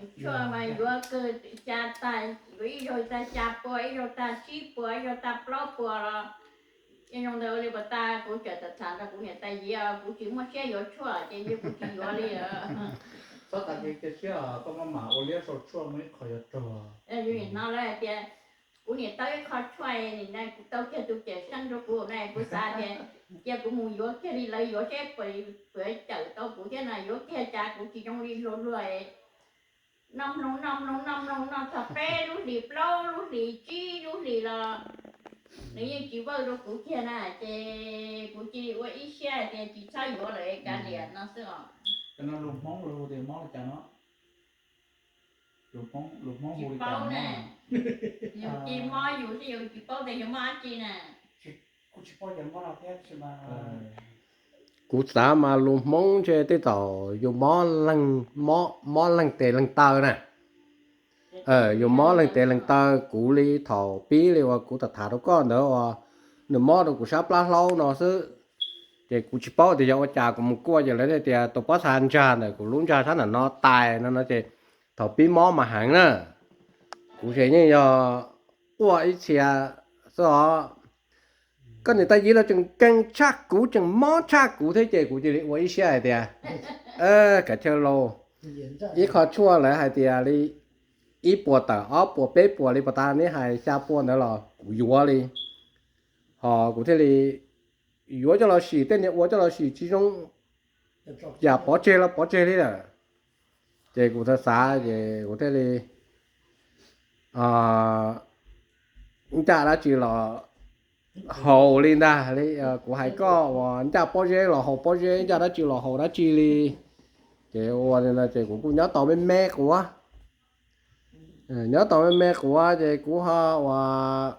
Tshuaj mas yuav kawg, xya tag, yuav ib zaug tag xya puas, ib zaug tag tsib puas, ib zaug tag plaub puas los, ib zaug ntawd ua li puas tag, kuv txawm tham nrog kuv niam tais Yiv, kuv tsis muaj siab yuav tshuaj ces kuv tsis yuav li. Txhob tas kev cia siab, koj maj mam ua liab sau tshuaj muaj ib qho yuav raug. Yus nim no lawv hais tias kuv niam tau ib qho tshuaj, kuv tau kiag tus cawm seej rau kuv na, kuv xav tias cia kuv mus yuav kiag li lawv yuav seb puas cawm tau kuv thiab no, yuav kiag cas kuv tsis zoo li luag luag. Noj mloog noj mloog noj mloog noj txog peb lub hlis plaub lub hlis tsib lub hlis los nws yeej tsis vawj rau kuv kiag na, ces kuv cia li ua ib siab hais tias tsis txhob yuav lawm kav liam no xwb os. Cov no lus Hmoob lus hu tias mob li cas no? Lus Hmoob, lus Hmoob hu li cas mob? Yus cia mob yus xwb, yus tsis paub tias yus mob dab tsi na. Kuv xav mas lus Hmoob ntshe tej zaum yus mob leeg, mob, mob leeg tes leeg taw na. Yus mob leeg tes leeg taw, kuv li thaum pib li uas kuv tham tham rau koj ntawd uas nws mob rau kuv sab plab hlaub no xwb. Ces kuv tsis paub tias yog ua cas kuv mus kuaj ces lawv thiaj tias tus pob txha ntsag ntawm kuv lub ntsag sab ntawm no tais no no ces thaum pib mob mas heev na. Kuv ces yeej yog quaj ib txhia xwb os. Koj niam tais Yiv los tseem keej tshaj kuv, tseem mob tshaj kuv thiab ces kuv cia li ua ib siab hais tias, kav chaw lauj, ib qho tshuaj lawv hais tias li ib puas tawm ob puas peb puas li puas tas neb hais xya puas ntawd los kuv yuav li. Ho kuv thiaj li yuav coj los sim, tej niag ua coj los sim tsis zoo, yam pov tseg los pov tseg li lawm. Ces kuv txawm xav ces kuv thiaj li ncaj dab tsi los haus li ntag li. Kuv hais koj uas ncaj pob zeb los haus pob zeb, ncaj dab tsi los haus dab tsi li. Ces ua li no ces kuv kuj nyob tau me me quav. Nyob tau me me quav ces kuv ho uas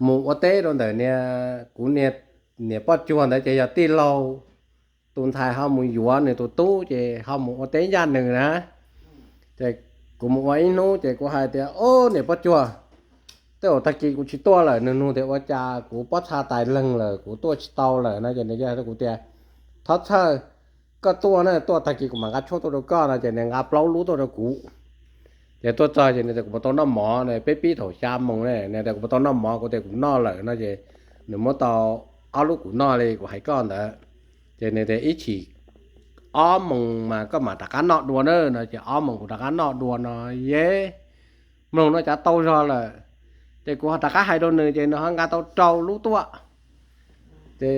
mus ua teb rau ntawm niag, kuv niag niam poj cuag ntawd ces yog tij laug tus ntxhais ho mus yuav nws tus tub ces ho mus ua teb ncaj nws na. Ces kuv mus ua ib hnub ces kuv hais tias, Ob, niam poj cuag, tej zaum tag kis kuv tsis tuaj lawm. Nws nug tias ua cas kuv pob txha tais leeg lawm, kuv tuaj tsis tau lawm no ces nws hais rau kuv tias, Thov txhawj, koj tuaj na, tuaj tag kis kuv mam nqa tshuaj tuaj rau koj no ces nws nqa plaub lub tuaj rau kuv. Ces tuaj txog ces nws tias kuv puas tau noj mov ne, peb pib thaum xya moos ne, nws tias kuv puas tau noj mov, kuv tias kuv noj lawm no ces nws muab tau ob lub kuv noj li kuv hais koj ntawd. Ces nws tias ib chim ob moos mas koj mam rov qab noj dua na no ces ob moos kuv rov qab noj dua no, yeb, mloog no cav tau zog lawm. Ces kuv ho rov qab hais rau nws ces nws ho nqa tau rau lub tuaj. Ces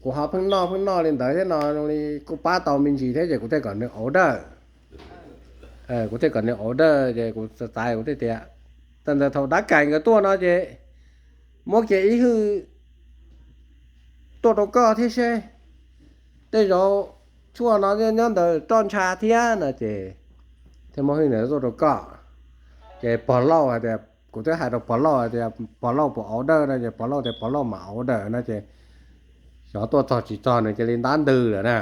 kuv ho pheej noj pheej noj li ntawd thiab no li kuj pab tau me ntsis thiab ces kuv thiaj kom nws order. Kuv thiaj kom nws order ces kuv xav xav kuv thiaj tias, tawm ntawm thaum dab kaim nkawd tuaj no ces muab kiag ib hwj tuaj rau koj thiab seb, tej zaum tshuaj no nyob ntawm roj ntsha thiab no ces thiaj muab hwj ntawd tuaj rau koj. Ces pog lauj hais tias, kuv twb hais rau pog lauj hais tias pog lauj puas order no ces pog lauj tias pog lauj mam order no ces xyov tuaj txog tsis txog nws cia li ntab ntws lawm na.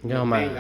Yog mas,